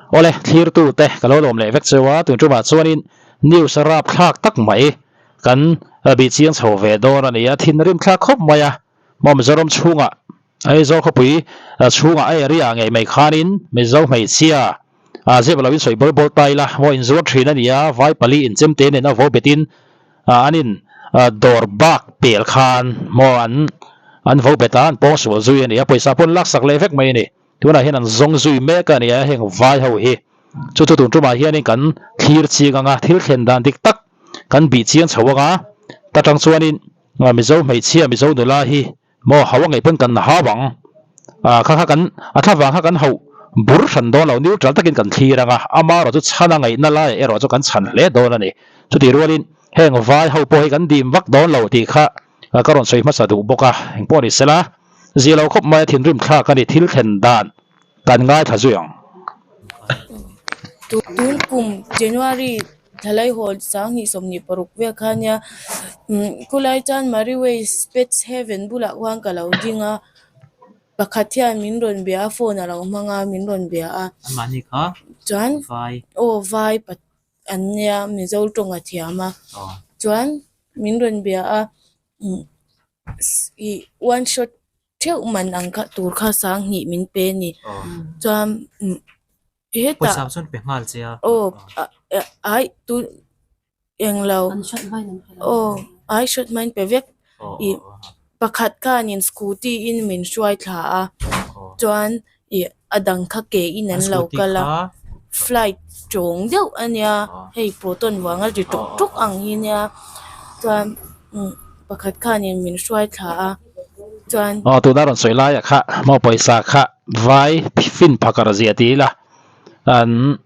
Awle, thlirtute ka lo lawm leh vek cheu a, tun tumah chuanin news rapthlak tak mai kan bih chiang chho ve dawn a ni a, thinrim thlak khawp mai a, maw Mizoram chhungah Aizawl khawpui chhungah a area ngei mai khanin Mizo hmeichhia zep loin sawi bawl bawl ta ila, maw inzuar thin a ni a, vai pali inchemte nen a vo betin an in dawr bak pel khan maw an an vo bet a, an pawng sual zui a ni a, pawisa pawh an laksak leh vek mai a ni. Tunah hian an zawng zui mek a ni a, heng vai ho hi chu chu tun tumah hianin kan thlir chiang ang a, thil thlen dan dik tak kan bih chiang chho ang a, ta tang chuanin Mizo hmeichhia, Mizo nula hi maw hau a ngaih pawn kan hau ang, kha kha kan a thla vang kha kan hauh bur hran dawn lo, neutral takin kan thlir ang a, amaherawh chu chhan a ngaihna laiah erawh chu kan chhan hle dawn a ni. Chutih rualin heng vai ho pawh hi kan dim vak dawn lo tih kha ka rawn sawi hmasa duh bawk a, engpawh ni sela. Zia lo khawp mai a thinrim thlak a ni, thil thlen dan kan ngaithla zui ang. Tun kum January thalai hawl 2026 vel kha nia khulai chuan Mary Ways Pets Heaven bulah khuan ka lo ding a, pakhat hian min rawn bia a phone a lo hmang a min rawn bia a chuan aw vai an nia Mizo tawng a thiam a chuan min rawn bia a. Ih one shot theuh man ang kha tur kha 2000 min pe a ni chuan hetah Pawisa chuan pe nghal che a aw ai tu englo aw ai shot hmain pe vek ih pakhat khanin scooty in min hruai thla a chuan ih a dang kha ke in an lo kal a flight tawng deuh a nia hei proton vanga ri tuk tuk ang hi nia chuan pakhat khanin min hruai thla a chuan. Aw tuna rawn sawi laia kha maw pawisa kha vai fin phakar zia ti ila an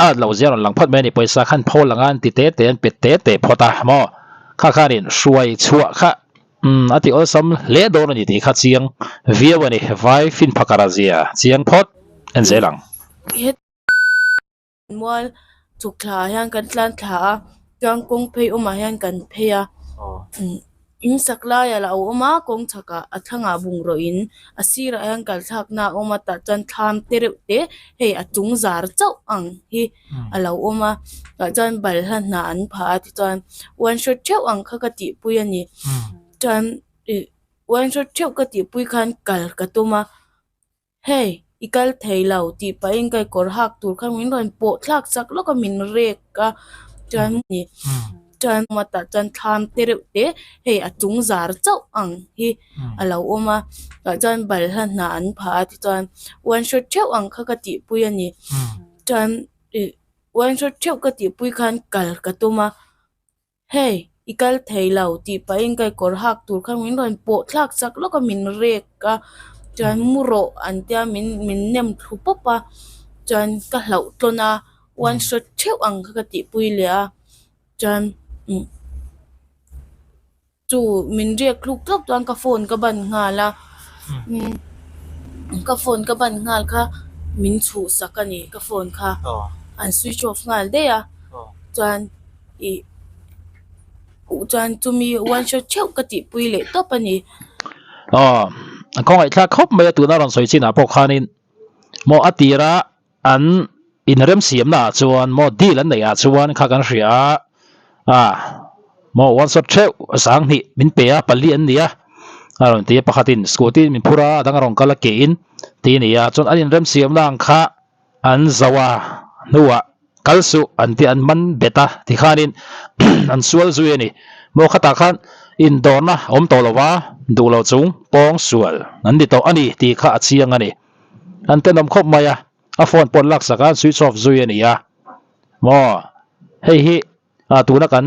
at loh zia rawn lang phawt mai a ni pawisa khan pho lang a an ti te te an pe te te phawt a maw kha khanin hruai chhuah kha Umm a ti awlsam hle dawn a ni tih kha chiang viau a ni, vai fin phakar a zia chiang phawt en zel ang. Mual chhuk thla ah hian kan tlan thla a, chuan kawng phei awmah hian kan phei a, in sak lai a lo awm a, kawng chhakah a thlangah bungraw in a sirah hian kal thlakna a awm a tah chuan thlam te reuh te hei a chung zar chauh ang hi a lo awm a tah chuan balhla hnah an phah a tichuan one shot theuh ang kha ka tihpui a ni chuan ih one shot theuh ka tihpui khan kal ka tum a hei i kal thei lo tih pahin ka kawr hak tur khan min rawn pawh thlak chak lawk a min rek a chuan chuan tah chuan thlam te reuh te hei a chung zar chauh ang hi a lo awm a tah chuan balhla hnah an phah a tichuan one shot theuh ang kha ka tihpui a ni chuan ih one shot theuh ka tihpui khan kal ka tum a hei i kal thei lo tih pahin ka kawr hak tur khan min rawn pawh thlak chak lawk a min rek a chuan mu rawh an tia min min nem thlu pawp a chuan ka hlauh tlawn a one shot theuh ang kha ka tihpui leh a chuan umm. Chu min riak tluk tluk chuan ka phone ka ban nghal a, ka phone ka ban nghal kha min chhuhsak a ni ka phone kha an switch off nghal daih a chuan ih chuan chumi one shot theuh ka tihpui leh tawp a ni. Aw a khawngaihthlak khawp mai a tuna rawn sawi chinah pawh khanin maw a tira an inremsiamna ah chuan maw deal an neih ah chuan kha kan hria a ah maw one shot theuh 2000 min pe a pali an ni a a rawn ti a pakhatin scooty in min phur a a dang a rawn kal a ke in ti a ni a chuan an inremsiamna ang kha an zo a hnuah kal suh an ti an man bet a tikhanin an sual zui a ni maw khatah khan indawrna a awm tawh lo va duh lo chung pawng sual an ni tawh a ni tih kha a chiang a ni. An tenawm khawp mai a, a phone pawh an laksak a, an switch off zui a ni a. Maw, hei hi tuna kan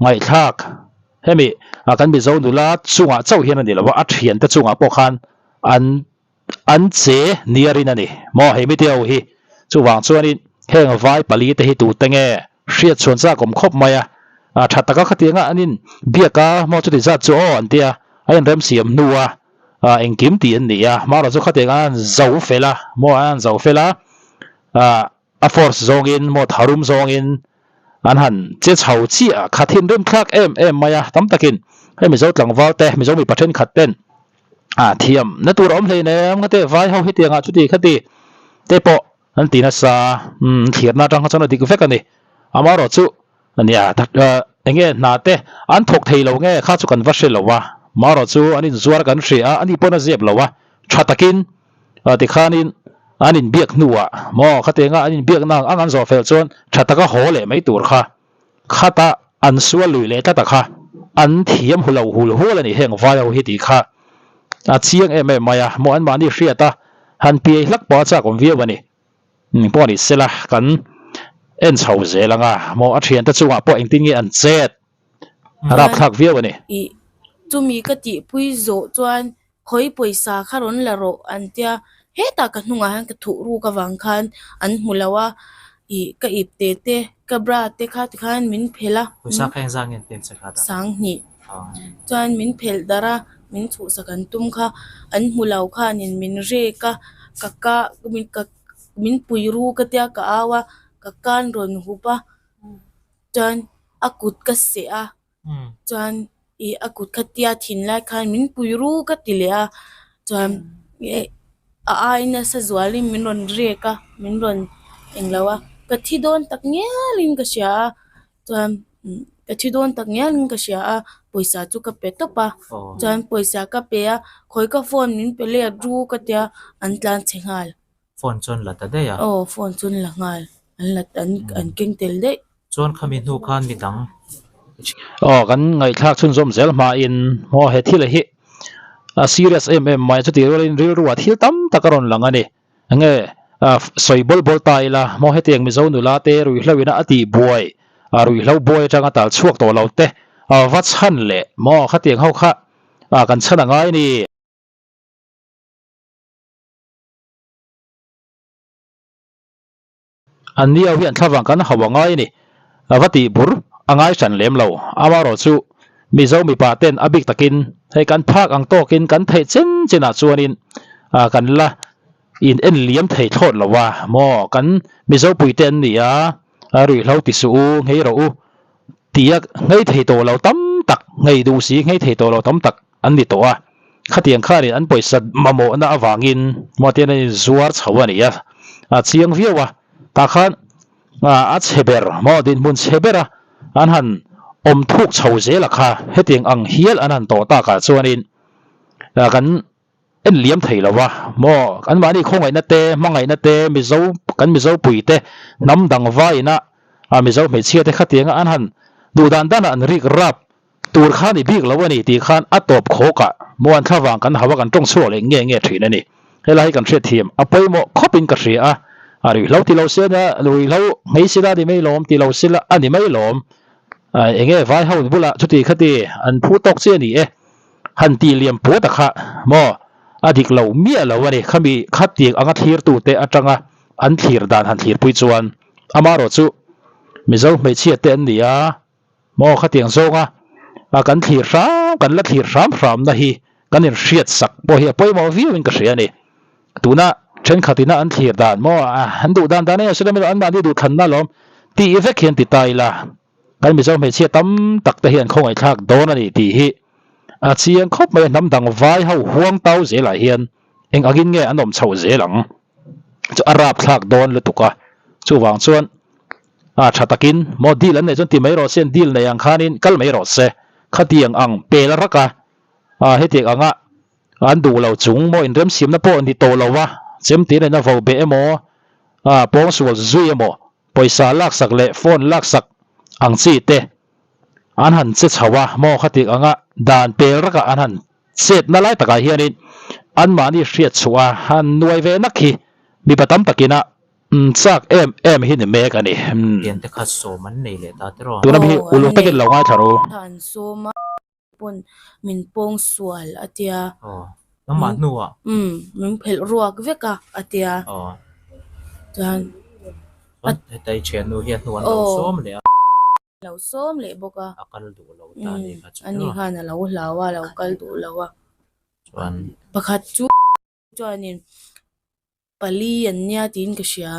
ngaihthlak hemi kan Mizo nula chungah chauh hian a ni lo a, a thiante chungah pawh khan an an che nia rin a ni. Maw, hei mite ho hi chuvang chuanin heng vai pali te hi tute nge hriat chhuan chak awm khawp mai a, tha taka khatianga an in biak a, maw chuti zat chu aw an tia, a inremsiam hnu a. ah engkim tih an ni a hmara chu khatiang a an zo fel a maw a an zo fel a ah a force zawngin maw tharum zawngin an han che chho chiah a kha thinrim thlak em em mai a tam takin hei mizo tlangval te mizo mipa thenkhat ten ah thiam na tur a awm hleinem ka ti vai ho hetiang ah chuti khati te pawh. An ti nasa a, umm thlirna atang kha chuan a dik vek a ni. Amaherawhchu nia eng nge hna te an thawk thei lo nge kha chu kan va hre lo a, amaherawhchu an inzuar kan hria a, ani pawn a zep lo a, tha takin tikhanin an inbiak hnuah maw khatianga an inbiakna ang ang an zawh fel chuan tha taka haw leh mai tur kha khata an sual lui leh tlat a kha an thiam hu lo hul hual a ni heng vai ho hi tih kha a chiang em em mai a maw anmahni hriat a han piai hlak pawh a chak awm viau a ni pawh ni sela kan en chho zel ang a maw a thiante chungah pawh engtin nge an chet a rapthlak viau a ni. Ih chumi ka tihpui zawh chuan Khawi pawisa kha rawn la rawh an tia, hetah ka hnungah hian ka thuh ruk avang khan an hmu lo a, ih ka ip te te, ka bra te kha tikhan min phelh a. Pawisa kha engzah nge an pek che kha dah? Sanghnih. Chuan min phelh darh a, min chhuhsak an tum kha, an hmu lo khanin min rek a, ka ka ka min pui ru ka tia ka au a, ka kan rawn hup a, chuan a kut ka seh a. Chuan ih a kut kha tia thin lai khan min pui ru ka ti leh a, chuan a ai nasa zualin min rawn rek a, min rawn englo a, ka thi dawn tak ngialin ka hria a, chuan ka thi dawn tak ngialin ka hria a, pawisa chu ka pe tawp a, chuan pawisa ka pe a, khawi ka phone min pe let ru ka tia an tlan chhe nghal. Phone chuan la ta daih a. Aw, phone chuan la nghal. An la an an keng tel daih. Chuan khami hnu khan midang. Aw, kan ngaihthlak chhunzawm zel hmain maw he thil hi a serious em em mai a, chutih rualin rilruah thil tam tak a rawn lang a ni. Enge sawi bawl bawl ta ila maw hetiang Mizo nula te ruihhlo ina a tih buai, ruihhlo buai atanga tal chhuak tawh lo te va chhan leh maw khatiang ho kha kan chhan a ngai a ni. An ni ho hian thlavang kan hauh a ngai a ni. A va tih bur a ngai hran lem lo. Amaherawh chu Mizo mipa ten a bik takin hei kan phak ang tawkin kan theih chen chenah chuanin kan la in en liam thei thlawt lo a maw kan Mizo puite an ni a, a ruihhlo ti suh u, nghei rawh u tia nghei thei tawh lo tam tak, nghei duh si nghei thei tawh lo tam tak an ni tawh a, khatiang khanin an pawisa mamawhna avangin maw tian an inzuar chho a ni a, a chiang viau a, tah khan a chhe ber maw dinhmun chhe bera an han awm thuk chho zel a kha, hetiang ang hial an han tawh takah chuanin kan en liam thei lo a maw, anmahni khawngaihna te, hmangaihna te, Mizo kan Mizo puite hnam dang vaiin a Mizo hmeichhia te khatianga an han duh dan danah an rik rap Tur kha ni bik lo a ni tih khan a tawp khawk ah muan thlavang kan hau a kan tawng chhuak leh nge nge thin a ni. Helai hi kan hriatthiam a pawimawh khawp in ka hria a, a ruihhlo ti lo se nia, ruihhlo nghei sila a ni mai lawm ti lo sila a ni mai lawm. Eng nge vai ho bulah chuti khati an phu tawk chi a ni e, han tih liam puat a kha maw a dik lo miah lo a ni. Khami khatiang anga thlirtute atanga an thlir dan han thlirpui chuan amaherawhchu Mizo hmeichhia te an ni a, Maw khatiang zawnga a kan thlir hram, kan la thlir hram hram na hi kan inhriat sak pawh hi a pawimawh viau in ka hria a ni. Tuna thenkhat ina an thlir dan maw an duh dan dan eng sila maw an mahni duh thlanna alawm tih vek hian ti ta ila kan Mizo hmeichhia tam tak te hian khawngaihthlak dawn a ni tih hi a chiang khawp mai a, hnam dang vai ho huang tau zelah hian eng angin nge an awm chhoh zel ang chu a rapthlak dawn lutuk a, chuvang chuan A tha takin maw deal an neih chuan ti mai rawh se, an deal nei ang khanin kal mai rawh se. Khatiang ang pel rak a, a hetiang anga an duh lo chung maw inremsiamna pawh ni tawh lo a, chemte nena vo beh emaw, a pawngsual zui emaw, pawisa laksak leh phone laksak ang chi te an han che chho a maw khatiang anga dan pel raka an han chetna lai takah hianin anmahni hriat chhuah a han nuai ve nak hi mipa tam takin a Umm chak em em hi ni mek a ni. Umm. Thiante kha sawm an nei leh ta tiraw? Tuna mi hi uluk takin lo ngaithla ru. An sawm a pawn min pawng sual a tia. Aw. Nangmah hnuah. Umm min phelh ruak vek a a tia. Aw. Chuan. Chuan heta i thiannu hi a hnu an lo sawm leh a. Lo sawm leh bawk a. A kal duh lo ta a ni kha chu tiraw? Ani khan a lo hlau a, a lo kal duh lo a. Chuan. Pakhat chu chuanin. Pali an nia tiin ka hria.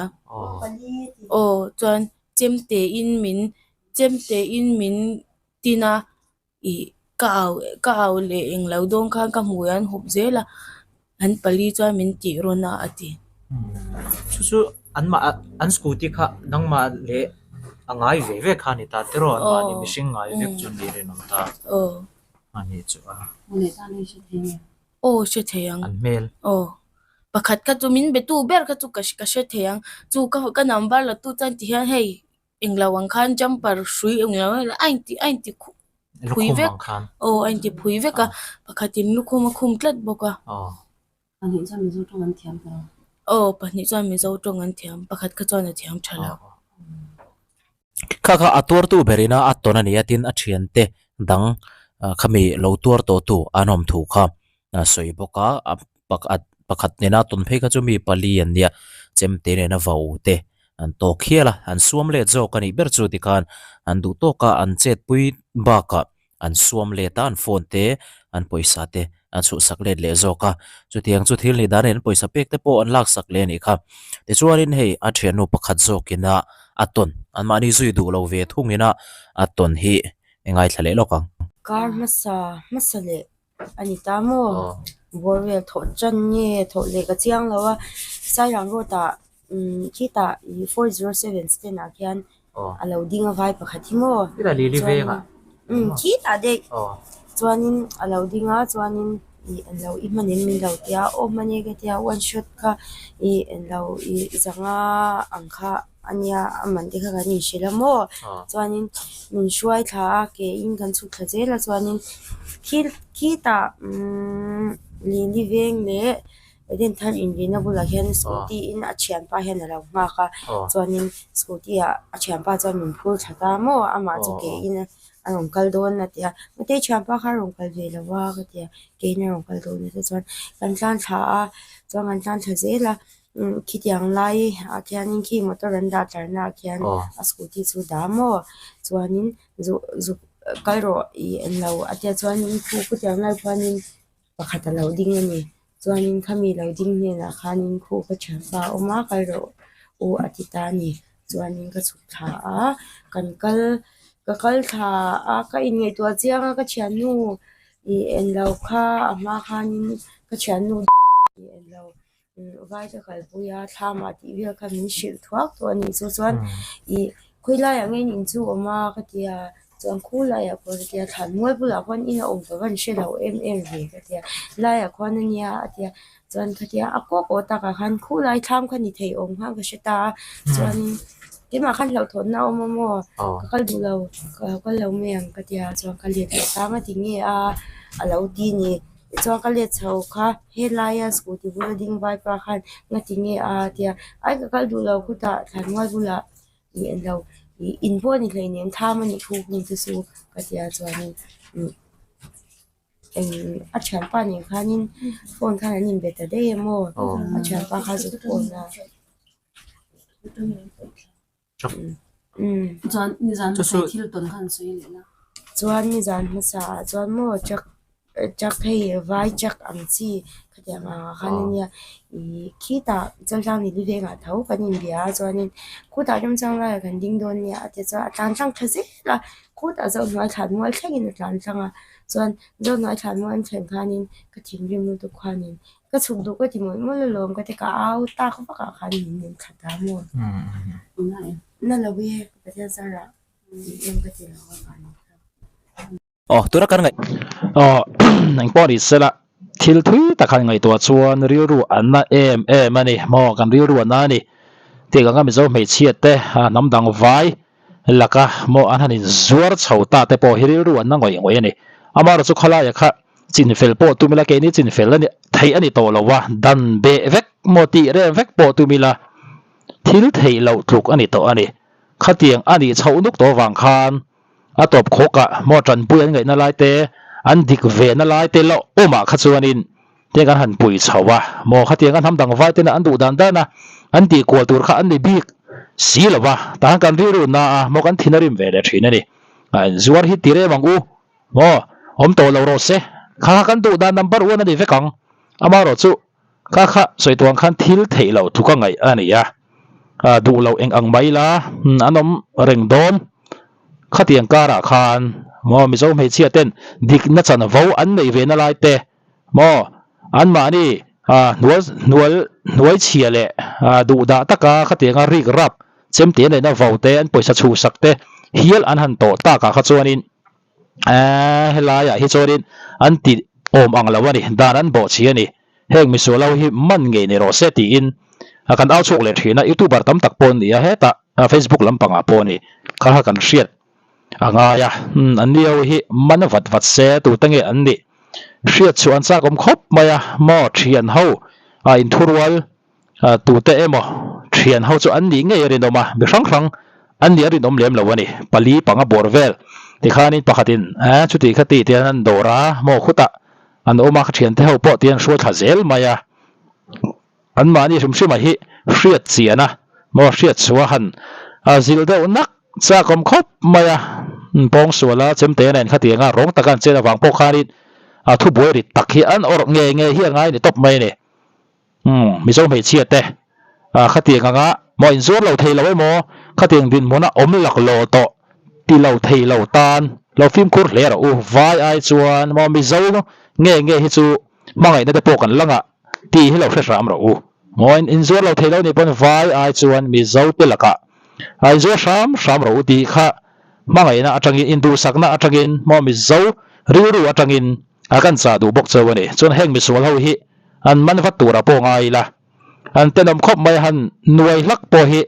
Aw chuan chemte in min chemte in min tin a ih ka au ka au leh englo dawn khan ka hmui an hup zel a an pali chuan min tih rawn a a ti. Chu chu An mah an scooty kha nangmah leh a ngai ve ve kha a ni ta tiraw an mahni mihring ngai vek chu ni rinawm ta a nih chu a. Aw hre thei ang. An hmel. Aw pakhat kha chu min be tu ber kha chu ka ka hre thei ang chu ka ka number la tu chuan ti hian hei englo ang khan jumper hrui englo a inti a inti phui vek aw a inti phui vek a pakhatin lukhum a khum tlat bawk a. Pahnih chuan Mizo tawng an thiam tawh. Aw, pahnih chuan Mizo tawng an thiam. Pakhat kha chuan a thiam tha lo. Kha kha a tuartu berina a tawn a ni a, tin a thiante dang khami lo tuar tawhtu an awm thu kha a sawi bawk a, a pakhat pakhat nena tawn phei kha chu mi pali an nia, chemte nena vau te an tawk hial a, an suam let zawk a nih ber chu tikhan an duh tawk a, an chetpui bakah an suam let a, an phone te, an pawisa te an chhuhsak let leh zawk a, chutiang chu thil nih dan in an pawisa pek te pawh an laksak leh a nih kha. Tichuanin hei a thiannu pakhat zawkin a a tawn, anmahni zui duh lo ve thungin a a tawn hi i ngaithla leh lawk ang. Kar hmasa hmasa leh a ni ta maw? Bawrvel thawh tan nge thawh leh ka chiang lo a, Sairang road ah Khitah 407 stand ah khian a lo ding a vai pakhat hi maw chuanin khitah daih chuanin a lo ding a chuanin ih an lo i hman em min lo tia aw hman e ka tia one shot kha ih an lo ih zanga ang kha a nia a man te kha kan inhrilh a maw chuanin min hruai thla a ke in kan chhuk thla zel a chuanin khitah umm lili veng leh. Eden thar inrina bulah hian scooty in a thianpa hian a lo nghak a chuanin scooty ah a thianpa chuan min phur thla ta maw amah chu ke in a rawn kal dawn a ti a mahse thianpa kha a rawn kal ve lo a ka ti a ke in a rawn kal dawn a ti chuan kan tlan thla a chuan kan tlan thla zel a khitiang lai ah khianin khi motor an dah tlar na ah khian a scooty chu dah maw chuanin zuk zuk kal rawh ih englo a tia chuanin khu khutiang lai khuanin. Pakhat a lo ding a ni. Chuanin khami lo ding hnenah khanin khu ka thianpa a awm a, kal rawh u a ti ta a ni. Chuanin ka chhuk thla a, kan kal ka kal thla a, ka inngaihtuah chiang a, ka thiannu ih englo kha a hma khanin ka thiannu ih englo Vai ka kalpui a, thlam ah tih vel kha min hrilh thuak tawh a nih chu chuan ih khawi laiah nge in chu awm a ka ti a, chuan khu laiah khuan ka ti a, thlan mual bulah khuan in a awm ka van hre lo em em ve ka ti a, laiah khuan a nia a ti a, chuan ka ti a, a kaw kaw takah khan khu lai thlam kha ni thei awm khan ka hre ta a, chuanin keimah khan hlauhthawnna a awm a maw ka kal duh lo ka lo kal lo mai ang ka ti a, chuan ka let leh tang a ti nge a a lo ti a ni. Tichuan ka let chho kha helaia scooty bula ding vaipa khan ngati nge a tia ai ka kal duh lo khutah thlanmual bulah ih englo ih in pawh a ni hleinem thlam a nih thu hun te chu ka tia chuanin ih eng a thianpa nen khanin phone khan an inbe ta daih em aw a thianpa kha zuk phone a. Chuan Chuan nizan hmasa ah chuan maw truck truck hei vai truck ang chi khatiang ang ah khan ania ih khitah Chaltlang ni vengah tho kan inbia a chuanin khutah remchang laiah kan ding dawn nia a ti chuan a tlan tlang tha zel a khutah Zohnuai thlan mual thlengin a tlan tlang a chuan Zohnuai thlan mual an thlen khanin ka thinrim lutuk khanin Ka chhuk duh ka ti mawlh mawlh alawm ka ti ka au tak vak ah khan min nem thla ta maw? Na lo e Pathian zarah tih em ka ti lo a van kha. Aw tuna kan ngaih. Aw engpawh ni sela thil thui tak han ngaihtuah chuan rilru a na em em a ni maw kan rilru a na a ni tih ang a Mizo hmeichhia te hnam dang vai laka maw an han inzuar chho ta te pawh hi rilru an na ngawih ngawih a ni. Amaherawhchu khawlaia kha chinfel pawh tum ila keini chinfel a ni theih a ni tawh lo a, dan beh vek maw tih rem vek pawh tum ila thil theih loh tluk a ni tawh a ni. Khatiang a nih chhoh nuk tawh vang khan a tawp khawkah maw tanpui an ngaihna lai te an dik ve na lai te la awmah kha chuanin te kan han pui chho a, maw khatiang a hnam dang vai tena an duh dan dan a, an tih kual tur kha an ni bik si lo va, tah khan kan rilru na a, maw kan thin a rim ve leh thin a ni. Zuar hi ti rem ang u, maw awm tawh lo rawh se, kha kha kan duh dan number one a ni vek ang, amaherawh chu kha kha sawi tuang khan thil theih loh thu ka ngaih a ni a, duh loh eng ang mai la an awm reng dawn. Khatiang karah khan maw Mizo hmeichhia ten dikna chanvo an neih ve na lai te maw anmahni Hnual hnual hnuai chhia leh duh dah taka khatianga rik rap chem te nena vau te an pawisa chhuhsak te hial an han tawh takah kha chuanin helaiah hi chuanin an ti awm ang lo a ni, dan an bawh chhi a ni. Heng misual ho hi man ngei ni rawh se tiin kan au chhuak leh thin a, youtuber tam tak pawh an ni a, hetah facebook lampangah pawh a ni kha kha kan hriat a ngai a, an ni ho hi man vat vat se tute nge an nih hriat chhuah an chak awm khawp mai a, maw thian ho a inthurual tute emaw thian ho chu an nih ngei a rinawm a, mi hrang hrang an nih a rinawm lem lo a ni, pali panga bawr vel tikhanin pakhatin chuti khati tian an dawr a, maw khutah an awm a, ka thiante ho pawh tian hruai thla zel mai a, anmahni hrim hrim a hi hriat chian a, maw hriat chhuah han zilh deuh nak chak awm khawp mai a, pawng sual a chemte nen khatiang a rawng taka an chen avang pawh khanin a thubuai rit tak hi an awrh nge nge hi a ngai ni tawp mai a ni. Umm Mizo hmeichhia te khatiang anga maw inzuar lo thei lo emaw khatiang dinhmuna awm lak lo tawh ti lo thei lo tan lo fimkhur hle rawh u vai ai chuan maw Mizo nge nge hi chu hmangaihna te pawh kan la ngah tih hi lo hre hram rawh u maw inzuar lo thei lo nih pawn vai ai chuan Mizo te lakah inzuar hram hram rawh u tih kha hmangaihna atangin induhsakna atangin maw Mizo rilru atangin a kan chah duh bawk cheu a ni chuan heng misual ho hi an man vat turah pawh ngai ila, an tenawm khawp mai a, han nuai hlak pawh hi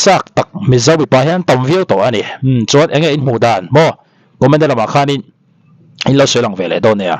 chak tak Mizo mipa hian tam viau tawh a ni. Chuan enge in hmuh dan maw? Comment lamah khanin in lo sawi lang ve leh dawn nia.